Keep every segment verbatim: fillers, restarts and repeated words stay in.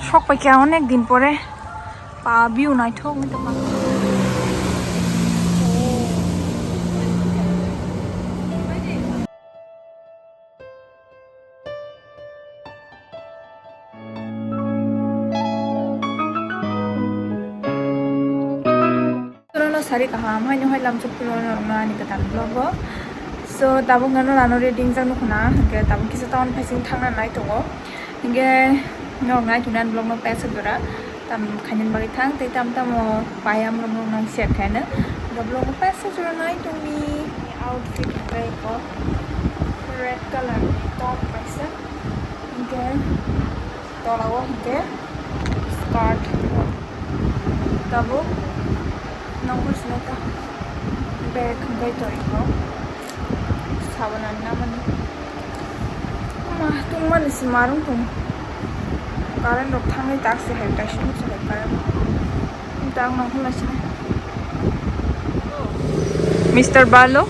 Sok paikha onek din pore. Ba view naithok wngwi tongkha. Norokno sari kaham haino hai lamchuk phuru norokno ani kwtal vlog o. So tabuk norokno ready wngjak nukho na, hwnkhe tabuk kisa town facing thangna nai tongo. Hwnkhe norok nai tongnai vlog no paisa jora tam khainani bagwi thang tei tam tamo payam rok norokno share khainai. Hwnkhe vlog no paisa jora nai tongni outfit hwnkhe eko red colour ni top kaisa. Hwnkhe tola o hwnkhe skirt. Tabuk nokbar sini ta bag hwnkhe tori ko sabonani namani. Ma tungmani se marung tong. Current rok thangwi tak se hai kaisa se hai current. Tang nang hwnla sini. Mister Balu,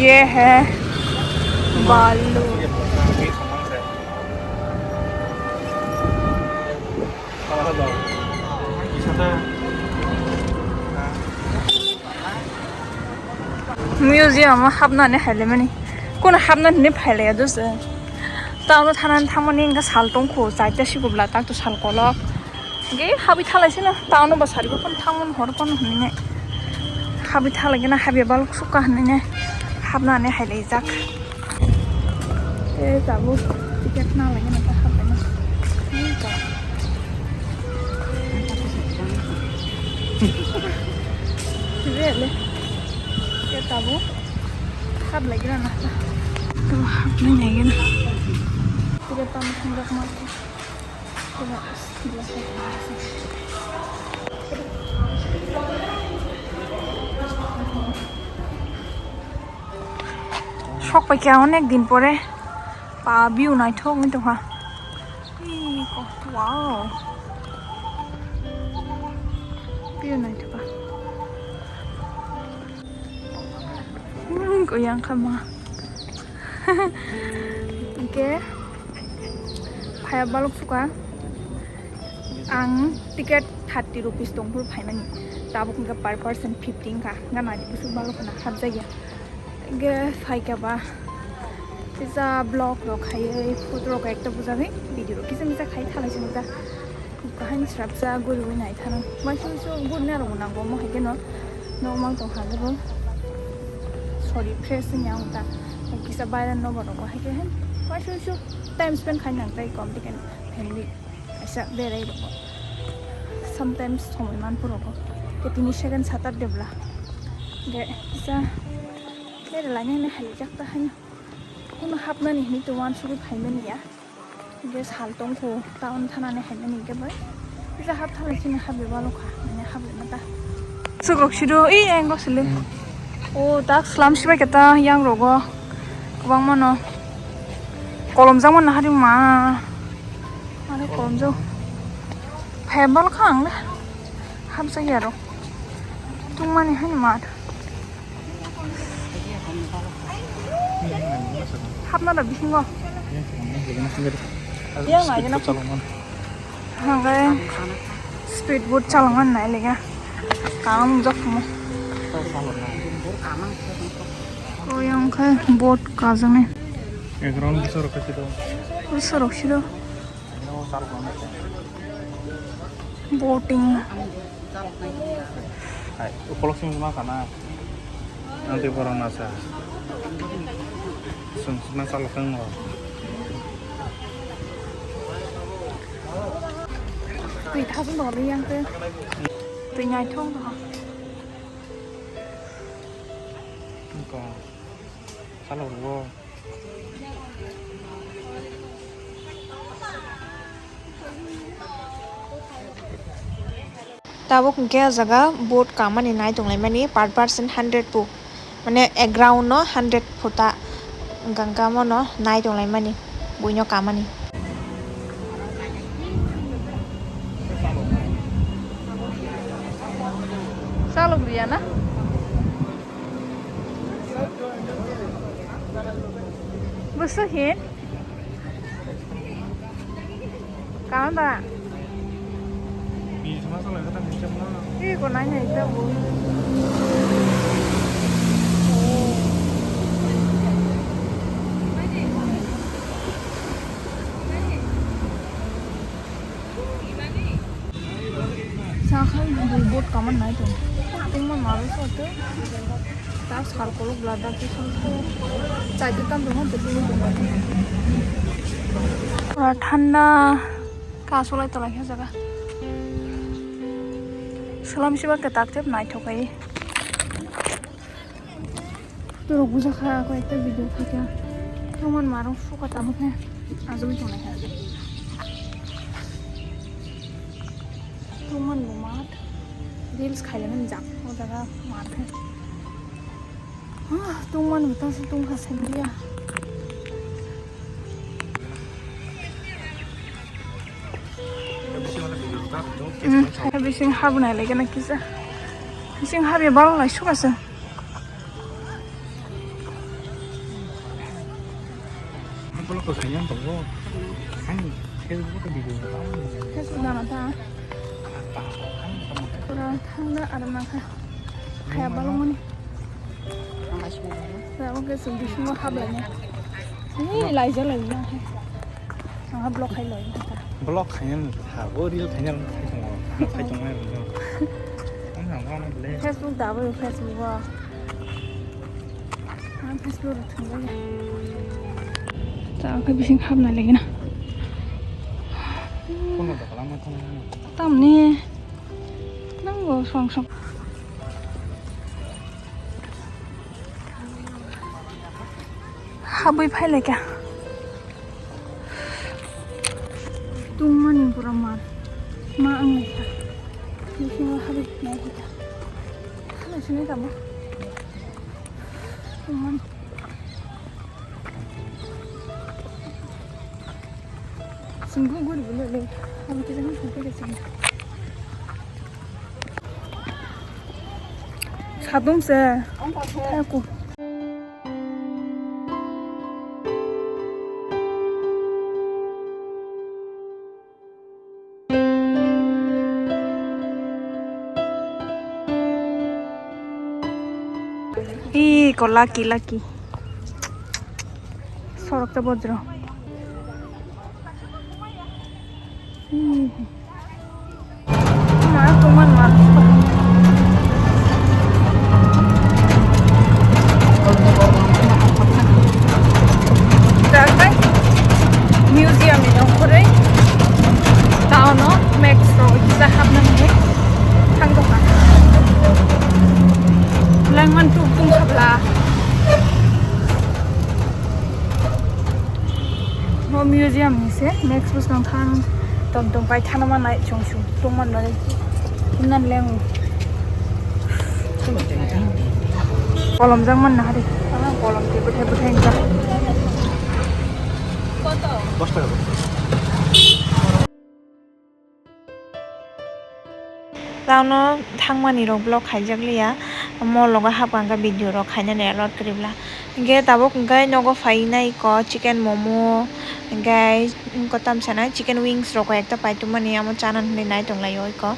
ye hai Balu. Museum o hapnani hailaimani. Kono hapnani hinwi phailaiya dose. Town o thanani thangmani wngkha sal tongkho, chaita sikubla tak to sal kolok. Ge habwi thalaisino town o bo sari bo phano thangmani hor phano hinwi nai. Habwi thalaigena habya baluk sukha hinwi nai. Hapnani hailaijak. Tei tabuk ticket na lagi na ta hapbaino. Really? Tei tabuk hap lagi na ta. Tabuk hapnai lagi na. Ticket tamo thangjakma. Sok paikha onek din pore. Ba view naithok wngwi tongkha. Ih, ko-, wow. View naithokha. Hmm, ko yang kha ma. Hingke phaya balok suka. Ang ticket thirty rupees tong phuru phainani. Tabuk hingke per person fifty wngkha. Hingke nai bwswk balok kheno hapjakya. Hingke phaikha ba kisa vlog rok khaiwi photo rok ekta bujagwi video rok kisa misa khai thalai sini ta. Kaham srapsa guriwi nai thano. Maisu su gurina rok nango mo hai kheno. Nok mang tong ha jabo. Sorry, fresh wngya ang ta. Kisa baira nobo rok hai khe. Maisu su time spend khai nang tai kom tiken family. Kaisa berai rok. Sometimes somoi man puro ko. Ke tini second Saturday bla. Ge kisa berai lani ne hai jak ta hai. Kuno hapnani hini to wan sugui phaimani ya. Hingke sal tongkho, town thanani haimani hingke bai. Kisa hap thalai sini hap bebalo kha, mane hap bema ta. Sugok sido, i, engo sili. Hmm. O, tak slam sibai keta yang rogo. Kwbang mano. Kolom jang mano hari ma. Mane kolom jang. Phai balo kha ang le. Hap jaya ro. Tungmani haini mat. Hapna da bisingo. Yang lagi na. Hanggai speed boat chalangman nai lega. Kang jok mo. Ko yang khai boat kajang ni. Ground bisa rokasi do. Bisa roksi do. Boating. Hai, ukolok simi ma kana? Ang tei borok nasa. Sung sima salok ang mo. Twi thasung dong yang te. Twi nyai thong dong. Ko salok ro. Tabuk hwnkhe o jaga boat kamani nai tonglaimani per person hundred pu, mane a ground no hundred pu ta hwnkha hwnkhe omono nai tonglaimani buino kamani. Salok riya na? Bwswk he? Karon da? Ih, ko nai nai ta bo. Sakhai bul bot kaman nai tong. Tengma maru sote. Ta sal kolok lada ki sal ko. Chai tu tam dong te tu. Pura thanda ka solai tolai khe jaga. Salam siba ke tak tep nai thokai. Turok bujakha ko ekta video khaikha. Tongman marung suka tamo khe. Ajol tonai kha. Tongman bo mat. Reels khailani jak o jaga mat khe. Ah, tongmani bo tangsa tongkha saniya. Hmm, bising habnai lagi na kisa. Bising habi bal lai suka se. Ang pala ko kanya to ko. Ang Facebook ko video. Facebook na ta. Pura thangna aram na kha. Kaya balong ni. Tabuk khe chwng bisingo hablai nai. Ee, laijak lai nang khe. Ang ha block khai lai nang kha. Block khai nang kha, o reel khai nang khai tongo. Khai tongo nai rwngno. Ang ha ma ma ble. Facebook da abo Facebook o. Ang Facebook rok thwng bai ya. Ta khe bising habna lagi na. Kono da kala ma thang. Tamni. Nang bo song song. Habwi phai lai kha. Tungmani pura mar. Ma ang lai kha. Bisingo habwi nai kha. Hala sini tamo. Tungmani. Sungguh gue dulu deh. Habis itu kan sampai ke sini. Sadung se. Aku. Ih, ko lucky, lucky. Sorok ta bojro. Hmm. Ma, kuman ma. Datai museum ni nongkhorwi town o Max ro kisa hapna hwnwi thangkha. Langman tuk tung khabla. Bo museum ni se, Max bwskango thang tong tong pai thana ma nai chwng chwng tong man nai. Nan leng. Kolom jang man na hari. Kolom ke bwthai bwthai wngkha. Tauno thangmani rok vlog khaijak liya, mall rogo hapkha hwnkhe video rok khainani allowed kwrwi bla. Hwnkhe tabuk hwnkhe nogo phainai eko chicken momo, hwnkhe kotam sana chicken wings rok koi ekta paitwmani, amo chana hinwi nai tonglaio eko.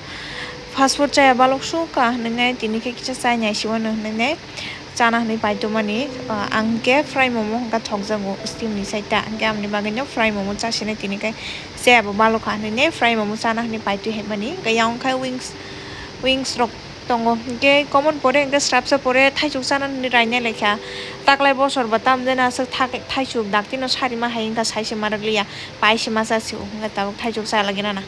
Fast food chaya balok sukha hinwi nai tini khe kisa chai naisingwano hinwi nai. Chana hinwi paitwmani, ah, ang khe fry momo hwnkha thokjago steam ni side ta, hwnkhe amoni bagwino fry momo chasinai tini khe chaya bo balokha hinwi fry momo chana hinwi paitwi haimani, hwnkhe yang khe wings, wings rok tongo, hwnkhe common pore hwnkhe srapsa pore thaichuk chana hinwi rainai laikha, taklai bosor bo tamjani aswk thak-, thaichuk daktino sarima hai wngkha saise ma rwkliya, paise ma chasio hwnkhe tabuk thaichuk cha lagina na.